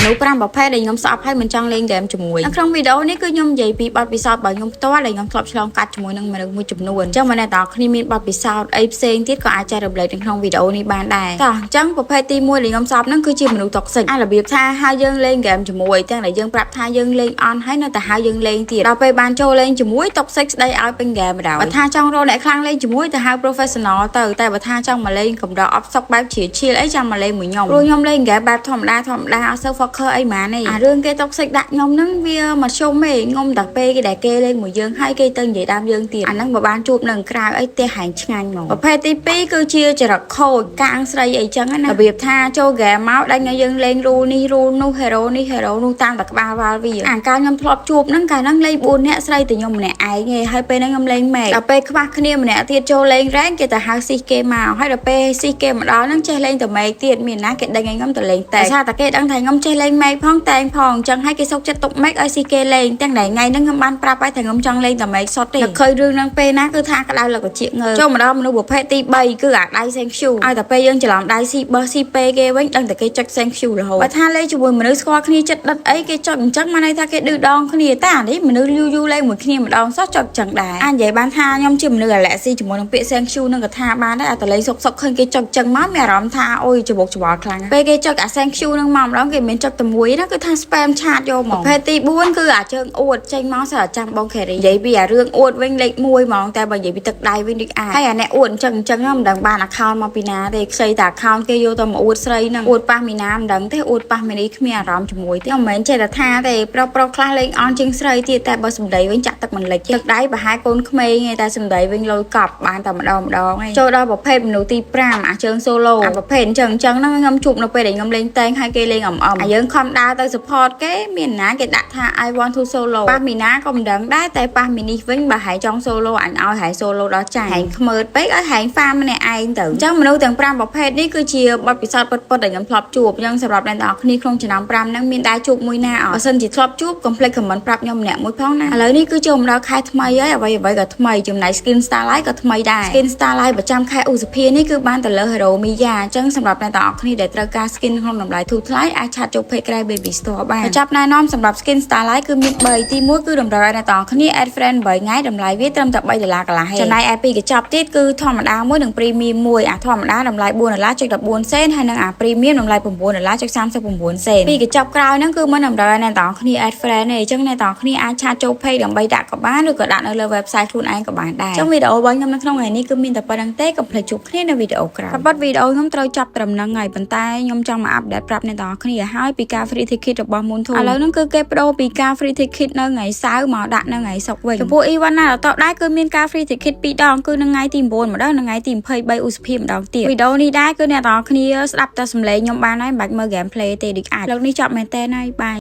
មនុស្ស5ប្រភេទដែលខ្ញុំស្អប់ហើយមិនចង់លេងហ្គេមជាមួយនៅក្នុងវីដេអូនេះគឺខ្ញុំនិយាយពីបទពិសោធន៍របស់ខ្ញុំផ្ទាល់ដែលខ្ញុំធ្លាប់ឆ្លងកាត់ជាមួយនឹងមនុស្សមួយចំនួនអញ្ចឹងបើអ្នកទាំងអស់គ្នាមានបទពិសោធន៍អីផ្សេងទៀតក៏អាចចែករំលែកនៅក្នុងវីដេអូនេះបានដែរតោះអញ្ចឹងប្រភេទទី1ដែលខ្ញុំស្អប់ហ្នឹងគឺជាមនុស្ស toxic អារបៀបថាហៅយើងលេងហ្គេមជាមួយទាំងដែលយើងប្រាប់ថាយើងលេងអន់ហើយនៅតែហៅយើងលេងទៀតដល់ពេលបានចូលលេងជាមួយ toxic ស្ដីឲ្យពេញហ្គេមបណ្ដោយបើថាចង់រកអ្នកខ្លាំងលេងជាមួយទៅហៅ professional ទៅតែបើថាចង់មកលេងកំដរអផ្សុកបែបជា chill អីចាំមកលេងមួយខ្ញុំព្រោះខ្ញុំលេងហ្គេមបែបធម្មតាធម្មតាអត់សូវ focus អីហ្មងទេអារឿងគេ toxic ដាក់ខ្ញុំហ្នឹងវាមកជុំទេងុំតែពេលគេដែលគេលេងមួយយើងហើយគេទៅនិយាយដើមយើងទៀតអាហ្នឹងបើបានជួបនឹងក្រៅអីផ្ទះហែងឆ្ងាញ់ហ្មងប្រភេទទី2គឺជាចរិតខូចកាងស្រីអីចឹងណារបៀបថាចូលហ្គេមមកដាច់ឲ្យយើងលេង role នេះ role នោះ hero នេះ hero នោះតាមតែក្បាលវ៉ាល់វាអាកាលខ្ញុំធ្លាប់ជួបហ្នឹងកាលហ្នឹងលេង4នាក់ស្រីតែខ្ញុំម្នាក់ឯងឯងហើយពេលហ្នឹងខ្ញុំលេងម៉េចដល់ពេលខ្វះគ្នាម្នាក់ទៀតចូលលេងរ៉េងគេទៅហៅស៊ីគេមកហើយដល់ពេលស៊ីគេមកដល់ហ្នឹងចេះលេងតែម៉េកទៀតមានណាគេដេញឲ្យខ្ញុំទៅលេងតែថាតែគេដឹងថាខ្ញុំចេះលេងម៉េកផងតែងផងអញ្ចឹងហើយគេសុកចិត្តទុកម៉េកឲ្យស៊ីគេលេងទាំងតែថ្ងៃហ្នឹងខ្ញុំបានប្រាប់ឲ្យថាខ្ញុំចង់លេងតែម៉េកសុទ្ធទេតែឃើញរឿងហ្នឹងពេលណាគឺថាក្តៅលឹកត្រចៀកងើចូលមកដល់មនុស្សប្រភេទទី3គឺអាដៃ thank you ឲ្យតែពេលយើងច្រឡំដៃស៊ីបោះស៊ីពេគេវិញដឹងតែគេចុច thank you រហូតបើថាលេងជាមួយមនុស្សស្គាល់គ្នាចិត្តដិតអីគេចុចអញ្ចឹងបានន័យថាគេឌឺដងគ្នាតែអានេះមនុស្សយូរយូរលេងមួយគ្នាម្ដងសោះចុចអញ្ចឹងដែរអាចនិយាយបានថាខ្ញុំជាមនុស្សអាឡែស៊ីជាមួយនឹងពាក្យ thank you នឹងកថាបានដែរអាតលេងសុកសុកឃើញគេចុចអញ្ចឹងមកមានអារម្មណ៍ថាអូយច្បុកច្បល់ខ្លាំងពេលគេចុចអា thank you នឹងមកម្ដងគេមិនចុចតែមួយណាគឺថា spam chat យកមកប្រភេទទី4គឺអាជើងអួតចេញមកសិតចាំបង carry និយាយពីអារឿងអួតវិញលេខ1ហ្មងតែបើនិយាយពីទឹកដៃវិញដូចអាចហើយអាអ្នកអួតអញ្ចឹងអញ្ចឹងមិនដឹងបាន account មកពីណាទេខ្ចីតែ account គេយកទៅមកអួតស្រីហ្នឹងអួតប៉ះមីណាមិនដឹងទេអួតប៉ះមីនេះគ្មានអារម្មណ៍ជាមួយទេមិនមែនចេះតែថាទេប្រុសប្រុសខ្លះលេងអន់ជាងស្រីទៀតតែបើសម្ដីវិញចាក់ទឹកមិនលិចទឹកដៃប្រហែលកូនក្មេងឯងតែសម្ដីវិញលុយកប់បានតែម្ដងម្ដងឯងចូលដល់ប្រភេទមនុស្សទី5អាជើង solo អាប្រភេទអញ្ចឹងអញ្ចឹងហ្នឹងខ្ញុំជួបនៅពេលដែលខ្ញុំលេងតែងហើយគេលេងអំអំអាយើងខំដើរទៅ support គេមានណាគេដាក់ថា I want to solo ប៉ះមីណាក៏មិនដឹងដែរតែប៉ះមីនេះវិញបើហែងចង់ solo អញឲ្យហែង solo ដល់ចាញ់ហែងខ្មើតពេកឲ្យហែង farm ម្នាក់ឯងទៅអញ្ចឹងមនុស្សទាំង5ប្រភេទនេះគឺជាបទពិសោធន៍ពិតៗដែលខ្ញុំធ្លាប់ជួបអញ្ចឹងសម្រាប់អ្នកទាំងអស់គ្នាក្នុងចំណោម5ហ្នឹងមានដែរជួបមួយណាអត់បើសិនជាធ្លាប់ជួបកុំភ្លេច comment ប្រាប់ខ្ញុំម្នាក់មួយផងណាឥឡូវនេះគឺចូលមកដល់ខែថ្មីហើយអ្វីអ្វីក៏ថ្មីចំណែក skin starlight ក៏ថ្មីដែរ skin starlight ប្រចាំខែឧសភានេះគឺបានទៅលើ Hero Mia អញ្ចឹងសម្រាប់អ្នកទាំងអស់គ្នាដែលត្រូវការ skin ក្នុងតម្លៃធូរថ្លៃអាច chat ចូល page ក្រែ Baby Store បានបញ្ចប់ណែនាំសម្រាប់ skin starlight គឺមាន3ទី1គឺតម្រូវឲ្យអ្នកទាំងអស់គ្នា add friend 8ថ្ងៃតម្លៃវាត្រឹមតែ3ដុល្លារកន្លះទេចំណែកឯពីរកញ្ចប់ទៀតគឺធម្មតាមួយនិង premium មួយអាធម្មតាតម្លៃ4ដុល្លារចុច14សេនហើយនិងអា premium តម្លៃ9ដុល្លារចុច39សេនពីរកញ្ចប់ក្រោយហ្នឹងគឺមិនតម្រូវឲ្យអ្នកទាំងអស់គ្នា add friend ទេអញ្ចឹងអ្នកទាំងអស់គ្នាអាច chat ចូល page ដើម្បីដាក់ក៏បានឬក៏ដាក់នៅលើ website ខ្លួនឯងក៏បានដែរអញ្ចឹងវីដេអូរបស់ខ្ញុំនៅក្នុងថ្ងៃនេះគឺមានតែប៉ុណ្្នឹងទេកុំភ្លេចជួបគ្នានៅវីដេអូក្រោយប៉ុន្តែវីដេអូខ្ញុំត្រូវចប់ត្រឹមហ្នឹងហើយប៉ុន្តែខ្ញុំចង់មក update ប្រាប់អ្នកទាំងអស់គ្នាឲ្យហើយពីការ free ticket របស់ Moonton ឥឡូវហ្នឹងគឺគេប្ដូរពីការ free ticket នៅថ្ងៃសៅរ៍មកដាក់នៅថ្ងៃសុក្រវិញចំពោះ event ណាតដែរគឺមានការ free ticket ពីរដងគឺនៅថ្ងៃទី9ម្ដងនិងថ្ងៃទី23ឧសភាម្ដងទៀតវីដេអូនេះដែរគឺអ្នកទាំងអស់គ្នាស្ដាប់តែសំឡេងខ្ញុំបានហើយមិនបាច់មើល gameplay ទេដូចអាចលើកនេះចប់មែនតើហើយ bye.